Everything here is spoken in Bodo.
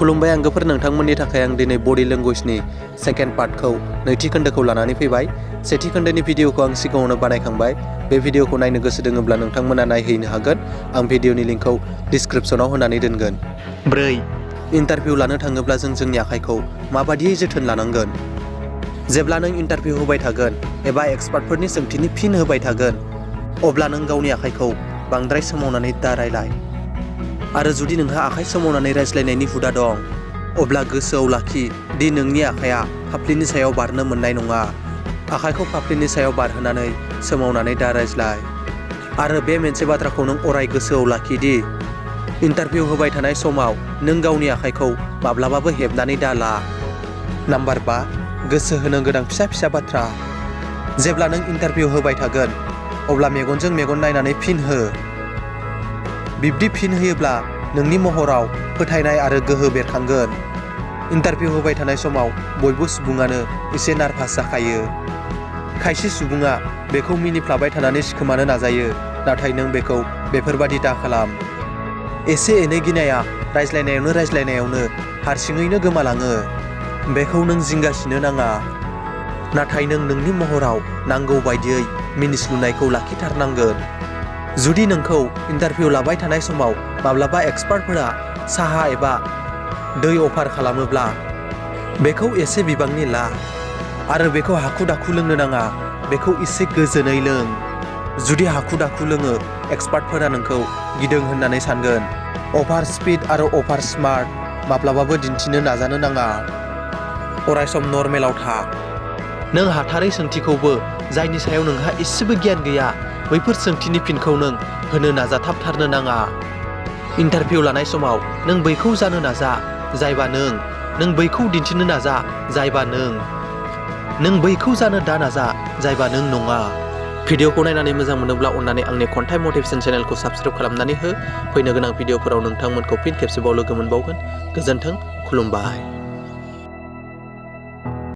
खुलुमबाय आंगोफोर नोंथांमोननि थाखाय आं दिनै बडी लेंगुवेजनि सेकेन्ड पार्टखौ नैथि खोन्दोखौ लानानै फैबाय। सेथि खोन्दोनि भिडिअखौ आं सिगाङावनो बानायखांबाय। बे भिडिअखौ नायनो गोसो दङब्ला नोंथांमोना नायहैनो हागोन। आं भिडिअनि लिंकखौ डिसक्रिप्शनाव होनानै दोनगोन। 4. इन्टारभिउ लानो थाङोब्ला जों जोंनि आखाइखौ माबादियै जोथोन लानांगोन। जेब्ला नों इन्टारभिउ होबाय थागोन एबा एक्सपार्टफोरनि सोंथिनि फिन होबाय थागोन, अब्ला नों गावनि आखाइखौ बांद्राय सोमावनानै दा रायलाय। आरो जुदि नोंहा आखाइ सोमावनानै रायज्लायनायनि हुदा दं, अब्ला गोसोआव लाखि दि नोंनि आखाइया फाफ्लिनि सायाव बारनो मोननाय नङा। आखाइखौ फाफ्लिनि सायाव बारहोनानै सोमावनानै दा रायज्लाय। आरो बे मोनसे बाथ्राखौ नों अराय गोसोआव लाखि दि इन्टारभिउ होबाय थानाय समाव नों गावनि आखाइखौ माब्लाबाबो हेबनानै दा ला। नाम्बार 5. गोसो होनो गोनां फिसा फिसा बाथ्रा। जेब्ला नों इन्टारभिउ होबाय थागोन, अब्ला मेगनजों मेगन नायनानै फिन हो। बिब्दि फिन होयोब्ला नोंनि महराव फोथायनाय आरो गोहो बेरखांगोन। इन्टारभिउ होबाय थानाय समाव बयबो सुबुङानो एसे नार्भास जाखायो। खायसे सुबुङा बेखौ मिनिफ्लाबाय थानानै सिखोमानो नाजायो, नाथाय नों बेखौ बेफोरबादि दा खालाम। एसे एनै गिनाया रायज्लायनायावनो हारसिङैनो गोमालाङो। बेखौ नों जिंगासिनो नाङा, नाथाय नों नोंनि महराव नांगौ बायदियै मिनिस्लुनायखौ लाखिथारनांगोन। जुदि नोंखौ इन्टारभिउ लाबाय थानाय समाव माब्लाबा एक्सपार्टफोरा साहा एबा दै अफार खालामोब्ला, बेखौ एसे बिबांनि ला। आरो बेखौ हाखु दाखु लोंनो नाङा, बेखौ एसे गोजोनै लों। जुदि हाखु दाखु लोङो, एक्सपार्टफोरा नोंखौ गिदों होननानै सानगोन। अभार स्पिड आरो अभार स्मार्ट माब्लाबाबो दिन्थिनो नाजानो नाङा। अरायसम नर्मेलाव था। नों हाथारै सोंथिखौबो जायनि सायाव नोंहा एसेबो गियान गैया, बैफोर सोंथिनि फिनखौ नों होनो नाजाथाबथारनो नाङा। इन्टारभिउ लानाय समाव नों बैखौ जानो नाजा जायबा नों बैखौ दिन्थिनो नाजा जायबा नों बैखौ जानो दा नाजा जायबा नों नङा। भिडिअखौ नायनानै मोजां मोनोब्ला अन्नानै आंनि खन्थाइ मटिभेसन चेनेलखौ साबस्क्राइब खालामनानै हो। फैनो गोनां भिडिअफोराव नोंथांमोनखौ फिन खेबसेबाव लोगो मोनबावगोन। गोजोन्थों, खुलुमबाय।